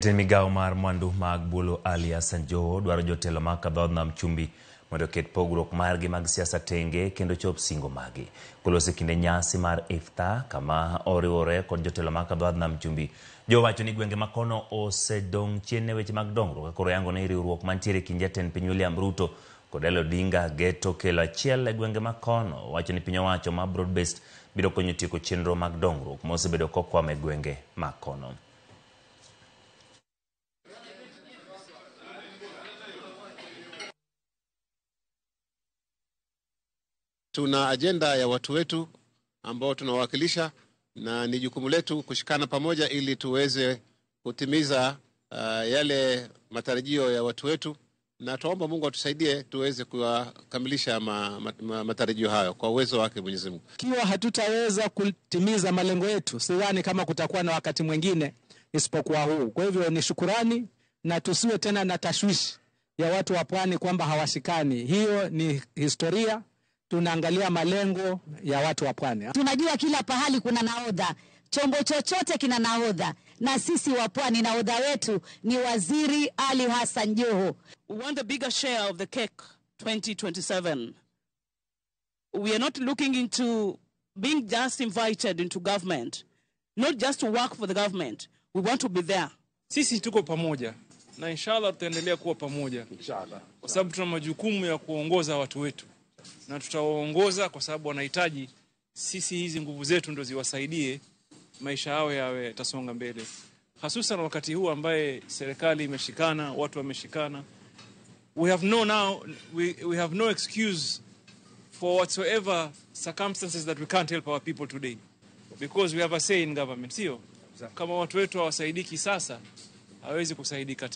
Jatend migao mar mwandu mag bulo Ali Hassan Joho dwaro jotelo mag dhood Nam Chumbi mondo oket pogruok margi mag siasa tenge kendo chop singo magi. Koloso e kinde nyasi mar Iftar kama oriwore kod jotelo mag dhood Nam Chumbi. Joho wacho ni gwenge ma kono osedong' chien e weche mag dongruok ka koro yango ni riwruok mantiere e kind jatend piny William Ruto kod Raila Odinga geto kelo achiel e gwenge ma kono. Owacho ni piny owacho ma broad based biro konyo tieko chenro mag dongruok mosebedo kokwamo e gwenge ma kono. Tuna ajenda ya watu wetu ambao tunawakilisha na ni jukumu letu kushikana pamoja ili tuweze kutimiza yale matarajio ya watu wetu, na tuomba Mungu atusaidie tuweze kukamilisha matarajio hayo kwa uwezo wake Mwenyezi Mungu. Ikiwa hatutaweza kutimiza malengo yetu, sidhani kama kutakuwa na wakati mwingine isipokuwa huu. Kwa hivyo ni shukurani, na tusiwe tena na tashwishi ya watu wa pwani kwamba hawashikani. Hiyo ni historia. Tunaangalia malengo ya watu wa pwani. Tunajua kila pahali kuna nahodha, chombo chochote kina nahodha, na sisi wa pwani nahodha wetu ni Waziri Ali Hassan Joho. We want the bigger share of the cake 2027. We are not looking into being just invited into government, not just to work for the government. We want to be there. Sisi tuko pamoja na inshallah tutaendelea kuwa pamoja inshallah, kwa sababu tuna majukumu ya kuongoza watu wetu na tutawaongoza kwa sababu wanahitaji sisi, hizi nguvu zetu ndo ziwasaidie maisha yao yawe tasonga mbele, hususan wakati huu ambaye serikali imeshikana, watu wameshikana. We have no now, we have no excuse for whatsoever circumstances that we can't help our people today because we have a say in government, sio? Kama watu wetu hawasaidiki sasa, hawezi kusaidika tena.